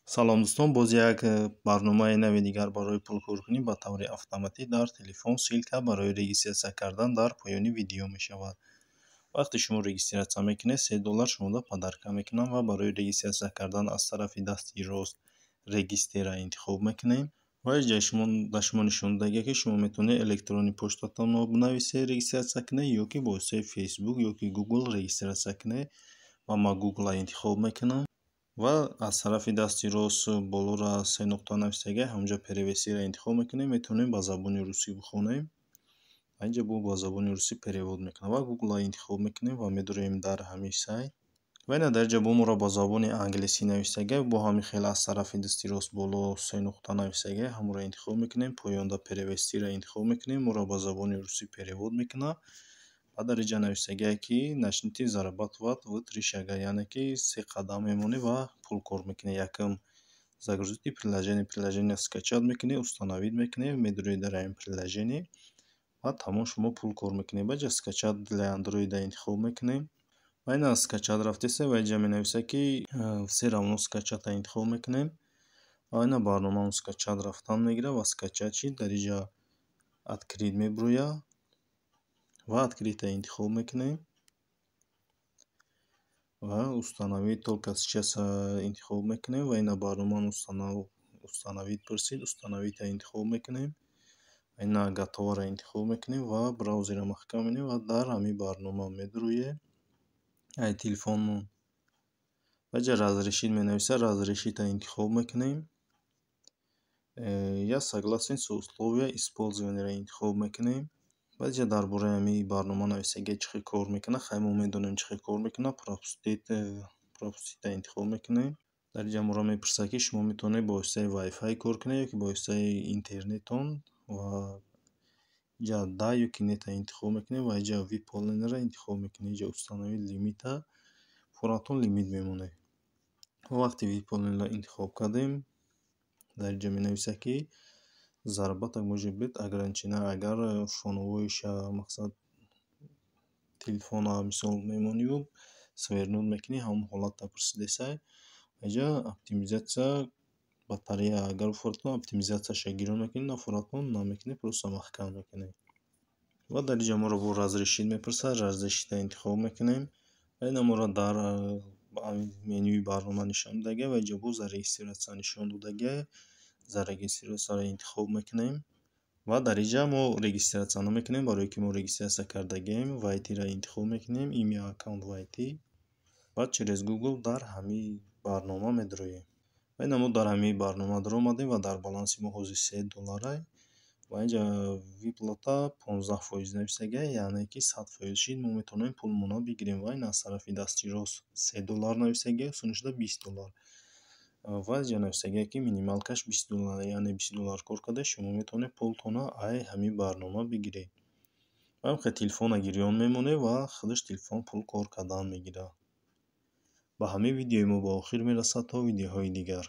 Салом, дӯстон! Боз як барномаи нави дигар барои пулкоркунӣ ба таври автоматӣ дар телефон. Ссылка барои регистрация кардан дар поёни видео мешавад. Вақте шумо регистрация мекунед, 3 доллар шумода подарка мекунам. Ва барои регистрация кардан аз тарафи дасти рост «Регистрация» интихоб мекунем ва инҷа ба шумо нишон додагия, ки шумо метавонед электронный почтатонро бинависед, регистрация кунед, ё ки бо воситаи Фейсбук ё ки Гугл регистрация кунед. Ва ман Гугла интихоб мекунам ва аз тарафи дасти рост болоро се нуқта нависагия, ҳамонҷо «Перевести»ро интихоб мекунем. Метавонем ба забони русӣ бихонем, инҷа бо ба забони русӣ перевод мекунам ва Гугла интихоб мекунем ва медуроем дар ҳамин сайт. Ва ина дар инҷа бо моро ба забони англисӣ нависагия. Бо ҳамин хел аз тарафи дасти рост боло се нуқта нависагия, ҳамонро интихоб мекунем, поёнда «Перевести»ро интихоб мекунем, моро ба забони русӣ перевод мекунад. Ва дар инҷа нависагие, ки «Начните зарабатывать в три шага», яъне ки се қадам мемонӣ ва пул кор мекунӣ. Якум, загрузите приложение. Приложение скачать мекунӣ, установить мекунӣ, медурӣ дар ҳамин приложение ва тамом, шумо пул кор мекунед. Ба инҷа «Скачать для андроида» интихоб мекунем ва ина скачать рафтеста ва инҷа менависад, ки «Всё равно скачать» интихоб мекунем ва ина барномаам скачать рафтан мегирад ва скачать шид. Дар инҷа «Открыть» мебурояд ва «Открыть» интихоб мекунем ва «Установить только сейчас» интихоб мекунем. Ва ина барномаам установить пурсид, «Установить» интихоб мекунем, ина «Готово»ро интихоб мекунем ва браузерро маҳкам менем ва дар ҳамин барнома медуроем ай телефонмон. Ва инҷа «Разрешить» менависад, «Разрешить» интихоб мекунем, «Я согласен с условия использования» интихоб мекунем. Баъд инҷа дар бораи ҳамин барнома нависагия, чӣ хел кор мекунад. Хай, мо медонем, чӣ хел кор мекунад. «Пропустить» интихоб мекунем. Дар инҷа моро мепурсад, ки шумо метавонед бо воситаи Wi-Fi кор кунед ё ки бо воситаи интернетон. Ва инҷа «Да» ё ки «Нет» интихоб мекунем ва инҷа «Выполнить»ро интихоб мекунем. Инҷа «Установить лимит»а фуратон лимит мемонед. Ва вақте «Выполнить»ро интихоб кардем, дар инҷа менависад, ки заработок может быть ограничена. Агар фоновойша, мақсад, телефона мисол мемонию свернуть мекунӣ, ҳамон ҳолатро пурсидесай. Инҷа оптимизация батарея, агар фуратон оптимизатсияша гирон мекунӣ, на фуратон намекунӣ, просто маҳкам мекунӣ. Ва дар инҷа моро бо «Разрешить» мепурсад, «Разрешить»ро интихоб мекунем ва ина моро дар менюи барнома нишон додагия. Ва инҷа боз «Зарегистрироваться» нишон додагия, «Зарегистрироваться»ро интихоб мекунем. Ва дар инҷа мо регистрация намекунем, барое ки мо регистрация кардагием. «Войти»ро интихоб мекунем, имя, аккаунт, «Войти», баъд через Google дар ҳамин барнома медароем. Ва ина мо дар ҳамин барнома даромадем ва дар баланси мо ҳозир 3 долларай. Ва инҷа выплата 15% нависагия, яъне ки 100% шид, мо метавонем пулмонро бигирем. Ва ин аз тарафи дасти рост 3 доллар нависагия, сунишуда 20 доллар. Ва инҷа нависагия, ки минималкаш 20 доллар, яъне 20 доллар кор карда, шумо метавонед пултонро ай ҳамин барнома бигиред. Ва ҳамин телефонро гирён мемонед ва худаш телефон пул кор кардан мегирад. Ба ҳамин видеои мо ба охир мерасад. То видеоҳои дигар.